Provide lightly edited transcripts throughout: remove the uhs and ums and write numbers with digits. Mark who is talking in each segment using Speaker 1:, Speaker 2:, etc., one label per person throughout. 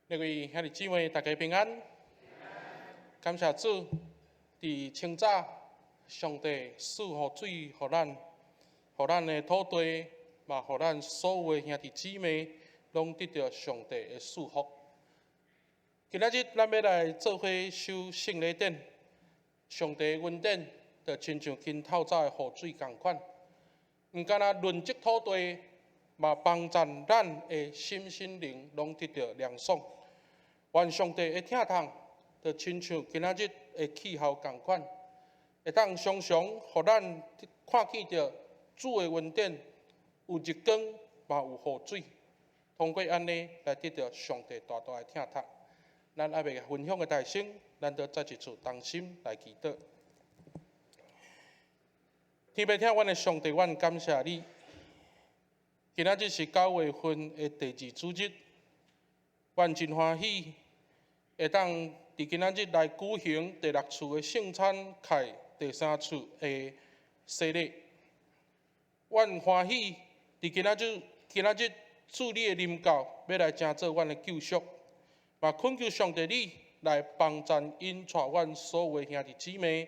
Speaker 1: 各位兄弟姊妹，大家平安。感謝主，佇清早，上帝賜雨水予咱，予咱的土地，嘛予咱所有的兄弟姊妹，攏得著上帝的賜福。今仔日咱欲來做伙守聖禮典，上帝的恩典就親像今透早的雨水仝款，毋干焦潤澤土地，嘛幫助咱的心身靈攏得著涼爽。願上帝的疼痛，就親像今仔日的氣候仝款，會當常常予咱看見著主的恩典，有日光，嘛有雨水，通過按呢來得著上帝大大的疼痛。咱猶未分享的大先，咱都再一次同心來祈禱。天父疼阮的上帝，阮感謝你。今仔日是9月份的第二主日，阮真歡喜會當佇今仔日來舉行第六次的聖餐，開第三次的洗禮。阮歡喜佇今仔日主你的臨到，欲來成做阮的救贖，嘛懇求上帝你來幫贊引帶阮所有的兄弟姊妹，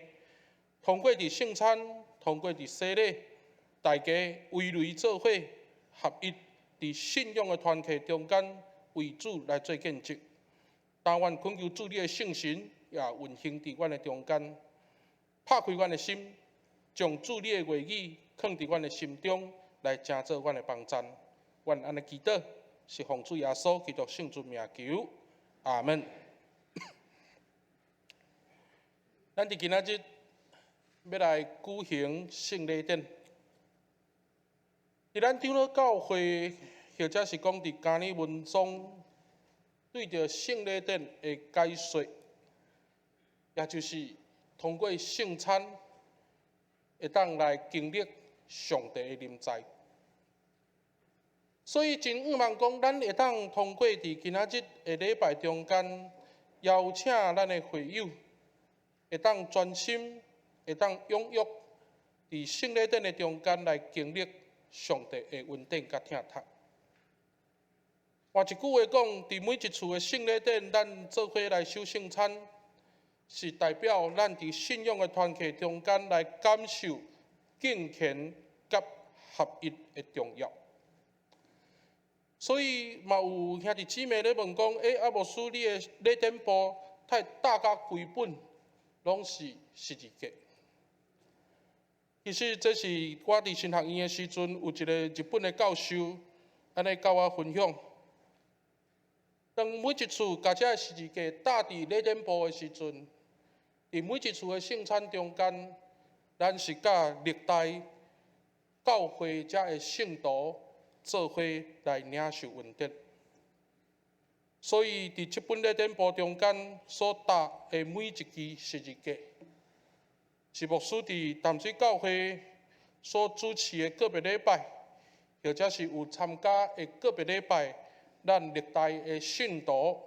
Speaker 1: 通過佇聖餐，通過佇洗禮，大家圍內做伙合一，佇信仰的團契中間為主來做見證。但願懇求主你的聖神也運行佇阮的中間，拍開阮的心，將主你的話語囥佇阮的心中，來成做阮的幫贊。阮按呢祈禱，是奉主耶穌基督聖尊名求，阿門。咱佇今仔日欲來舉行聖禮典。佇咱長老教會，或者是講佇加爾文宗，對著聖禮典的解說，也就是通過聖餐，會當來經歷上帝的臨在。所以真向望講，咱會當通過佇今仔日的禮拜中間，邀請咱的會友，會當專心，會當踴躍，佇聖禮典的中間來經歷上帝的恩典佮疼痛。換一句話講，佇每一次的聖禮典，咱做伙來守聖餐，是代表咱佇信仰的團契中間來感受敬虔佮合一的重要。所以嘛有兄弟姊妹咧問講：欸，啊牧師，你的禮典簿太貼甲規本攏是十字架。其實這是我佇神學院的時陣，有一個日本的教授按呢佮我分享。當每一次共這十字架貼佇禮典簿的時陣，佇每一次的聖餐中間，咱是佮歷代教會遮的聖徒做伙來領受恩典。所以佇這本禮典簿中間所貼的每一支十字架，是牧師佇淡水教會所主持的個別禮拜，或者是有參加的個別禮拜，咱歷代的信徒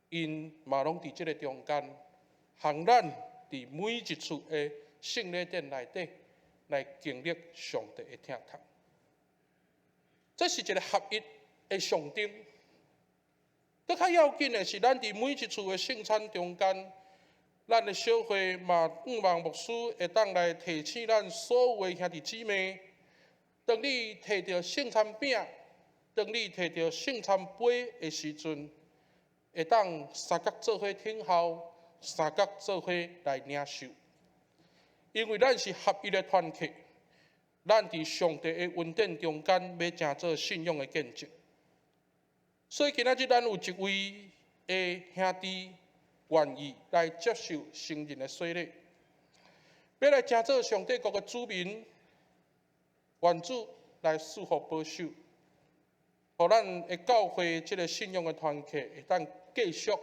Speaker 1: ，𪜶嘛攏佇這个中間，予咱佇每一次的聖禮典內底來經歷上帝的疼痛。這是一个合一的象徵。閣較要緊的是，咱佇每一次的聖餐中間，咱的小會嘛，向望牧師會當來提醒咱所有的兄弟姊妹，當你提著聖餐餅，當你提著聖餐杯的時陣，會當三角做伙聽候，三角做伙來領受。因為咱是合一的團契，咱佇上帝的恩典中間，欲成做信仰的見證。所以今仔日咱有一位的兄弟願意來接受成人的洗禮，欲來成做上帝國的子民，願主來賜福保守，予咱的教會這个信仰的團契會當繼續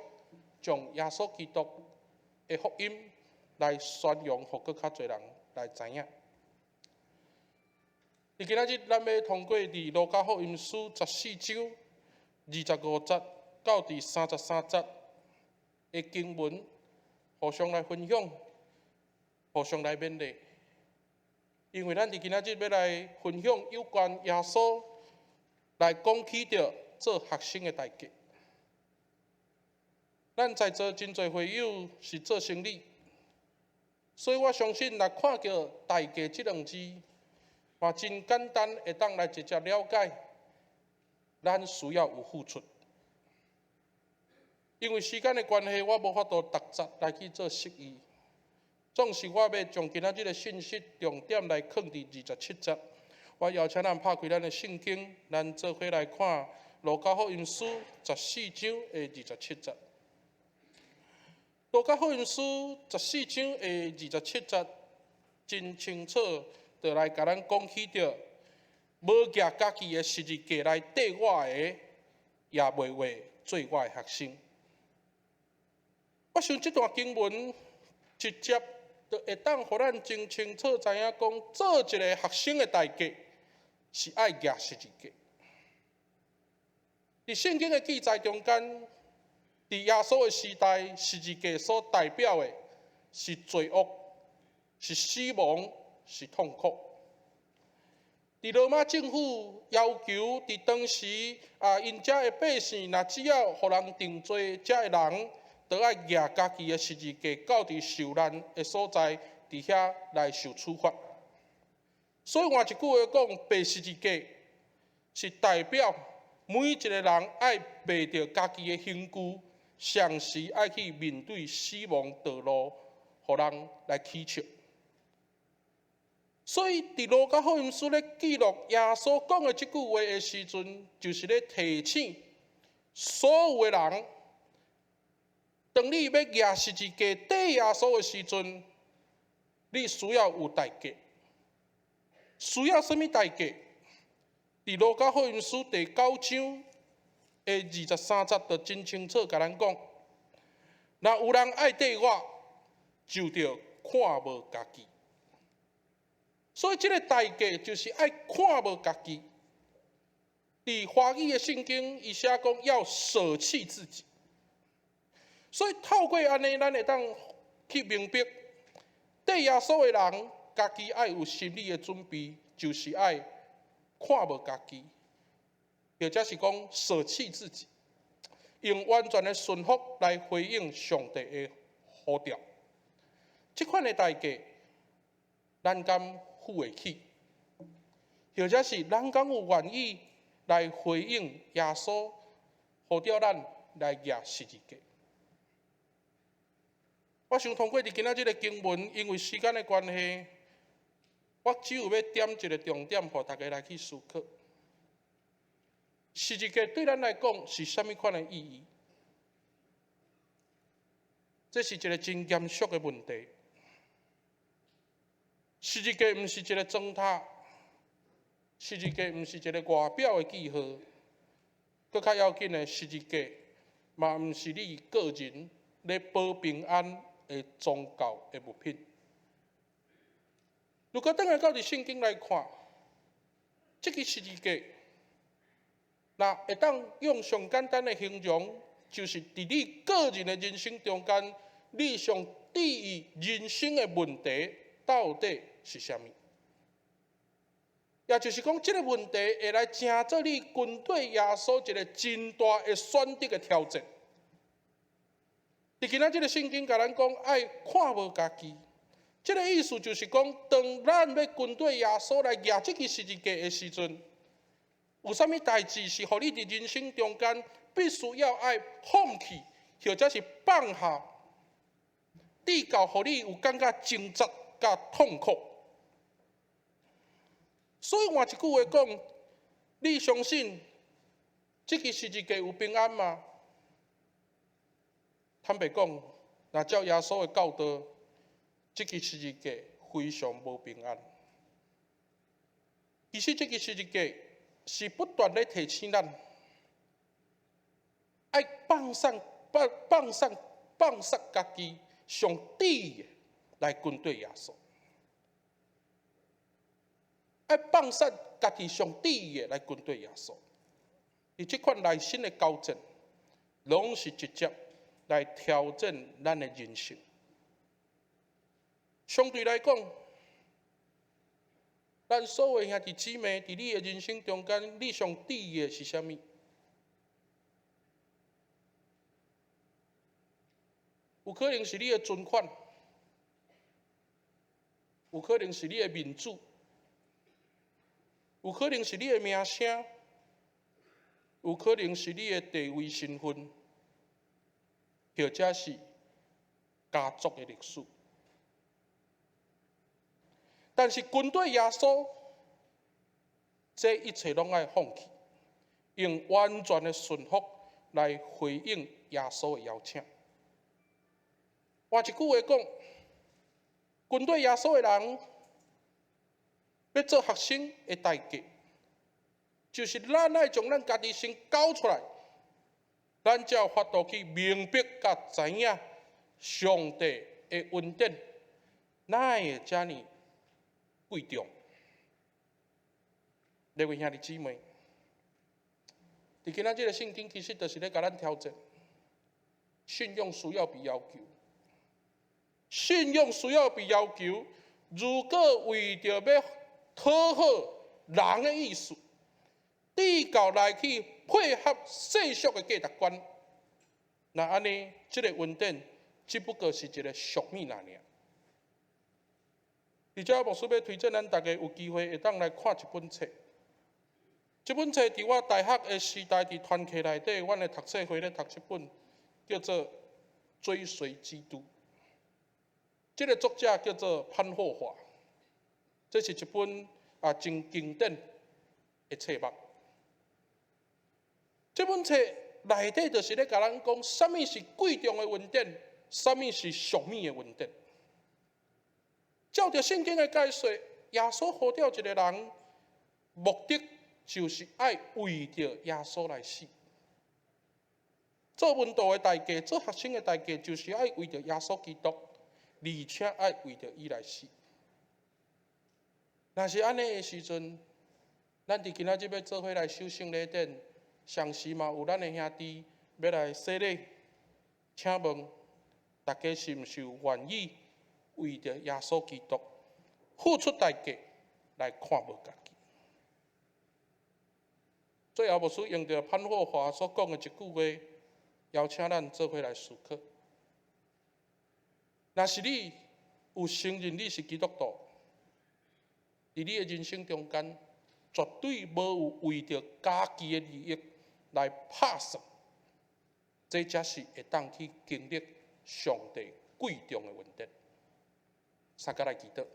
Speaker 1: 將耶穌基督的福音來宣揚，予閣較濟人來知影。佇今仔日，咱欲通過佇路加福音書14章25節到佇33節的經文，互相來分享，互相來勉勵。因為咱佇今仔日欲來分享有關耶穌來講起著做學生的代誌。咱在座真濟會友是做生理，所以我相信，若看著代價這兩字，嘛真簡單會當來直接了解，咱需要有付出。因為時間的關係，我無法度逐節來去做釋義。總是我欲將今仔日的信息重點來囥佇二十七節。我邀請咱拍開咱的聖經，咱做伙來看路加福音書十四章的二十七節。路加福音書十四章的二十七節，真清楚，就來共咱講起著，無舉家己的十字架來綴我的，也袂配做我的學生。我想這段經文直接就會當予咱真清楚知影講，做一个學生的代價是愛舉十字架。佇聖經的記載中間，佇耶穌的時代，十字架所代表的是罪惡、是死亡、是痛苦。佇羅馬政府要求，佇當時啊，𪜶遮的百姓，若只要予人定罪，遮的人都愛舉家己的十字架到佇受難的所在，佇遐來受處罰。所以換一句話講，背十字架是代表每一個人愛背著家己的刑具，常時愛去面對死亡道路，予人來取笑。所以，佇路加福音書咧記錄耶穌講的這句話的時陣，就是咧提醒所有的人，當你欲舉十字架綴耶穌的時陣，你需要有代價。需要啥物代價？佇路加福音書第九章的二十三節，就真清楚共咱講：若有人愛綴我，就著看無家己。所以，這个代價就是愛看無家己。佇華語的聖經，伊寫講要捨棄自己。所以透過按呢，咱會當去明白，綴耶穌的人，家己愛有心理的準備，就是愛看無家己，或者是講捨棄自己，用完全的順服來回應上帝的呼召。這款的代價，咱敢付會起？或者是咱敢有願意來回應耶穌呼召咱來舉十字架？我想通過佇今仔這个經文，因為時間的關係，我只有欲點一个重點，予大家來去思考。十字架對咱來講是啥物款的意義？這是一个真嚴肅的問題。十字架毋是一个磚頭，十字架毋是一个外表的記號，閣較要緊的，十字架嘛毋是你個人咧保平安的宗教的物品。如果轉來到佇聖經來看，這个十字架，若會當用上簡單的形容，就是佇你個人的人生中間，你上注意人生的問題到底是啥物？也就是講，這个問題會來成做你跟隨耶穌一个真大的選擇的挑戰。佇今仔這个聖經共咱講，愛看無家己，這个意思就是講，當咱欲跟隨耶穌來舉這个十字架的時陣，有啥物代誌是予你佇人生中間必須要愛放棄，或者是放下，直到予你有感覺掙扎佮痛苦。所以換一句話講，你相信這个十字架有平安嗎？坦白講，若照耶穌的教導，這个十字架非常無平安。其實這个十字架是不斷咧提醒咱，愛放上、放放上、放殺家己上至的來跟隨耶穌。愛放殺家己上至的來跟隨耶穌。佇這款內心的交戰，攏是直接來挑戰咱的人生。相對來講，咱所有兄弟姊妹，佇你的人生中間，你上注意的是啥物？有可能是你的存款，有可能是你的面子，有可能是你的名聲，有可能是你的地位身份，或者是家族的歷史。但是跟綴耶穌，這一切攏愛放棄，用完全的順服來回應耶穌的邀請。換一句話講，跟綴耶穌的人，欲做學生的代價，就是咱愛將咱家己先交出來，咱才有法度去明白佮知影上帝的恩典，哪會遮爾貴重？各位兄弟姊妹，佇今仔這个聖經其實就是咧共咱挑戰，信仰需要被要求，信仰需要被要求。如果為著欲討好人的意思，至到來去配合世俗的價值觀，那按呢，這个恩典只不過是一个俗物爾爾。而且牧師欲推薦咱大家有機會會當來看一本冊。這本冊佇我大學的時代，佇團契內底，阮的讀冊會咧讀這本，叫做《追隨基督》。這个作者叫做潘霍華，這是一本真經典的冊目。這本冊內底就是咧共咱講，啥物是貴重的恩典，啥物是俗物的恩典。照著聖經的解說，耶穌呼召一个人，目的就是愛為著耶穌來死。做門徒的代價，做學生的代價，就是愛為著耶穌基督，而且愛為著伊來死。若是按呢的時陣，咱佇今仔日欲做伙來守聖禮典，同時嘛有咱的兄弟欲來洗禮，請問大家是毋是有願意為著耶穌基督付出代價來看無家己？最後，牧師用著潘霍華所講的一句話，邀請咱做伙來思考。若是你有承認你是基督徒，佇你的人生中間，絕對無有為著家己的利益來拍算，這才是會當去經歷上帝貴重的恩典。三家來祈禱。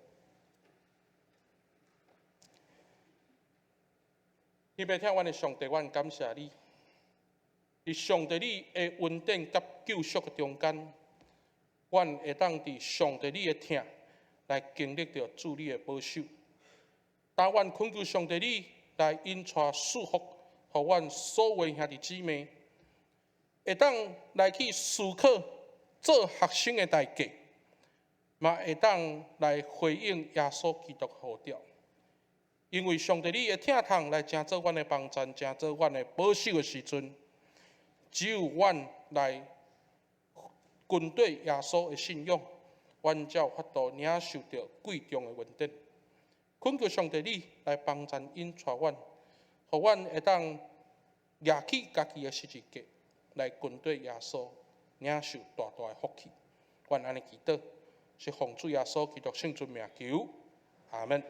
Speaker 1: 天父疼阮的上帝，阮感謝你。佇上帝你的恩典佮救贖的中間，阮會當佇上帝你的疼來經歷著主你的保守。當阮懇求上帝你來引帶賜福，予阮所有兄弟姊妹，會當來去思考做學生的代價，嘛會當來回應耶穌基督呼召。因為上帝你的疼痛來成做阮的幫贊，成做阮的保守的時陣，只有阮來跟綴耶穌的信仰，阮才有法度領受著貴重的恩典。懇求上帝你來幫贊引帶阮，予阮會當舉起家己的十字架來跟綴耶穌，領受大大的福氣。阮按呢祈禱，是奉主耶穌基督聖尊名求，阿門。